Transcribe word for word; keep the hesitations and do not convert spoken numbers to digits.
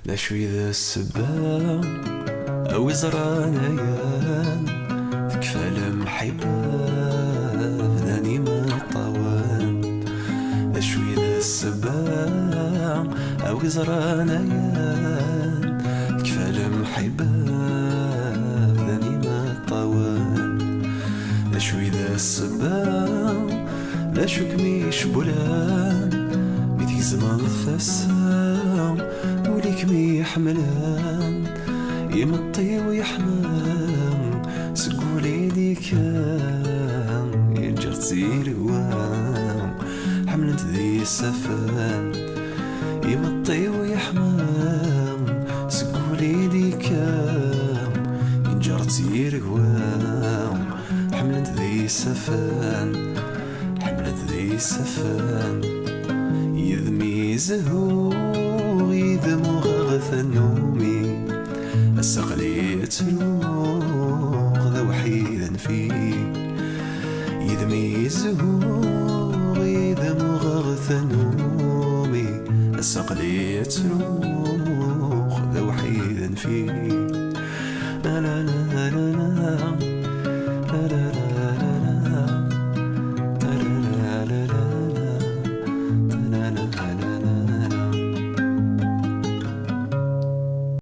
D acu i d ssebba, a wi ẓran ayen, tekfa lemḥibba, bdan imeṭṭawen. D acu i d ssebba, a wi ẓran ayen, tekfa lemḥibba, bdan imeṭṭawen. D acu i d ssebba, d acu kem-icewwlen, mi tgezmeḍ tasa, ul-ik mi ḥemmlen, imeṭṭi-w yeḥma, seg ul i d-ikka, yeǧǧa-tt iregwa, ḥemmlen-t d isaffen. Imeṭṭi-w yeḥma, seg ul i d-ikka, yeǧǧa-tt iregwa, ḥemmlen-t d isaffen, ḥemmlen-t d isaffen. Yid-m i zehhuɣ, yid-m uɣeɣ tannumi, ass aql-i ttruɣ d awḥid anef-iyi. Yid-m i zehhuɣ, yid-m uɣeɣ tannumi, ass aql-i ttruɣ d awḥid anef-iyi.